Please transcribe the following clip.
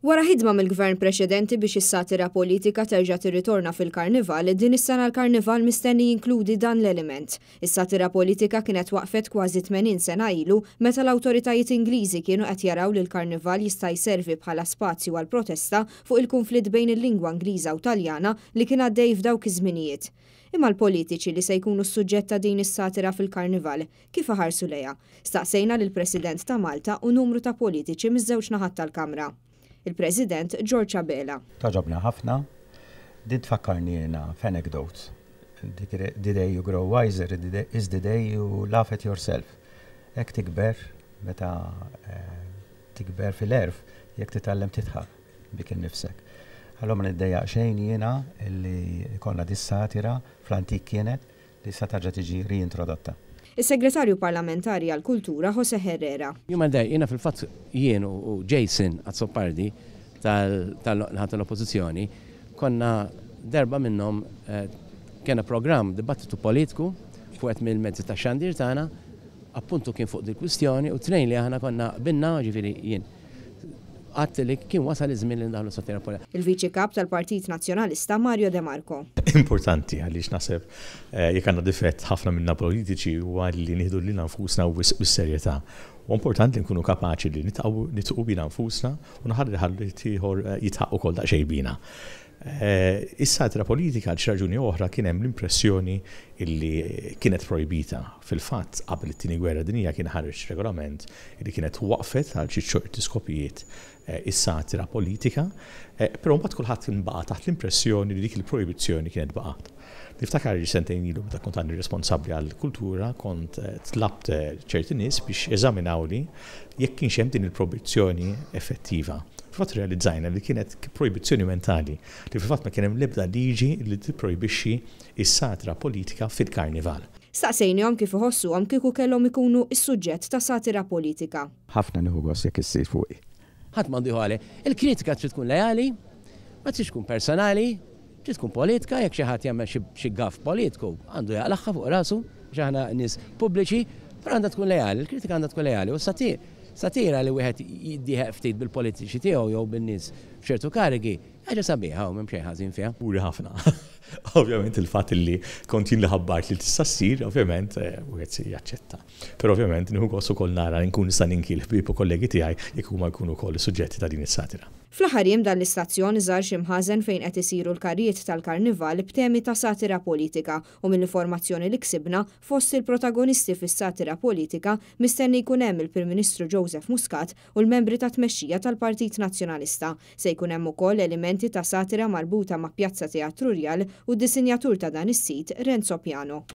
Wara ħidma mill-Gvern preċedenti biex is-satira politika terġa' tirritorna fil-Karnival, din is-sena l-Karnival mistenni jinkludi dan l-element. Is-satira politika kienet waqfet kważi 80 sena ilu meta l-awtoritajiet Ingliżi kienu qed jaraw li l-Karnival jista' jservi bħala spazju għal protesta fuq il-kunflitt bejn il-lingwa Ingliża u Taljana li kien għaddej f'dawk iż-żminijiet. Imma l-politiċi li se jkunu s-suġġett ta' din is-satira fil-Karnival, kif iħarsu lejha? Staqsejna lill-President ta' Malta u numru ta' politiċi miż-żewġ naħat tal-Kamra. Il-President George Abela. Togħġobna ħafna. Din tfakkarni jiena f'anecdote. The day you grow wiser is the day you laugh at yourself. Hekk tikber meta tikber fil-għerf jekk titgħallem tidħaq bik innifsek. Allura ma niddejjaq xejn jiena li jkollna dis-satira, fl-antik kienet, li issa terġa' tiġi riintrodotta. Is-Segretarju Parlamentari għall-Kultura José Herrera. Jien ma ndejjaq, jiena fil-fatt jien u Jason Azzopardi tal-naħa tal-Oppożizzjoni konna darba minnhom kellna programm dibattitu politiku fuq wieħed mill-mezzi tax-xandir tagħna, appuntu kien fuq dil-kwistjoni u t-tnejn li aħna konna qbilna, jiġifieri jien Għadt li kien wasal iż-żmien li ndaħħlu satira politika. Il-Viċi Kap tal-Partit Nazzjonalista Mario De Marco. Importanti għaliex naħseb jekk għandna difett ħafna minna politiċi huwa li nieħdu lilna nfusna wisq bis-serjetà. Huwa importanti li nkunu kapaċi li nitqgħu nitqu bina nfusna u nħallu ħaddieħor jitħaq ukoll daqsxejn bina. Is-satira politika għal xi raġuni jew oħra kien hemm l-impressjoni li kienet projbita. Fil-fatt qabel it-Tieni Gwerra Dinjija kien ħareġ regolament li kienet waqfet għal xi ċerti skopijiet is-satira politika, però mbagħad kulħadd kien baqa' taħt l-impressjoni li dik il-projbizzjoni kienet baqgħet. Niftakar li sentejn ilu meta kont għadni responsabbli għall-kultura kont tlabt ċerti nies biex jeżaminawli jekk kienx hemm din il-projbizzjoni effettiva. Fil-fatt irrealizzajna li kienet projbizzjoni mentali, li fil-fatt ma kien hemm l-ebda liġi li tipprojbixxi s-satira politika fil-Karnival. Staqsejnihom kif iħossuhom kieku kellhom ikunu s-suġġett ta' satira politika. Ħafna nieħu gost jekk issir fuqi. Ħadd m'għandu jieħu għalih. Il-kritika trid tkun leali, ma tridx tkun personali, trid tkun politika, jekk xi ħadd jagħmel xi gaff politiku għandu jaqlagħha fuq rasu għax aħna nies pubbliċi, però għandha tkun leali, il-kritika għandha tkun leali u s-satira li wieħed jiddieħeq ftit bil-politiċi tiegħu jew bin-nies f'ċertu karigi, ħaġa sabiħa u m'hemm xejn ħażin fiha. Kburi ħafna. Ovvjament il-fatt li kont jien li ħabbart li tista' ssir, ovvjament wieħed se jaċċetta. Però ovvjament nieħu gost ukoll nara li nkun nista' ninki l-ħbieb u kollegi tiegħi jekk huma jkunu wkoll is-suġġetti ta' din is-satira. Fl-aħħar jiem dan l-istazzjon żar xi mħażen fejn qed isiru l-karrijiet tal-Karnival b'temi ta' satira politika u mill-informazzjoni li ksibna, fost il-protagonisti fis-satira politika mistenni jkun hemm il-Prim Ministru Joseph Muscat u l-membri tat-tmexxija tal-Partit Nazzjonalista. Se jkun hemm ukoll elementi ta' satira marbuta ma' Pjazza Teatru Rjal u d-disinjatur ta' dan is-sit, Renzo Piano.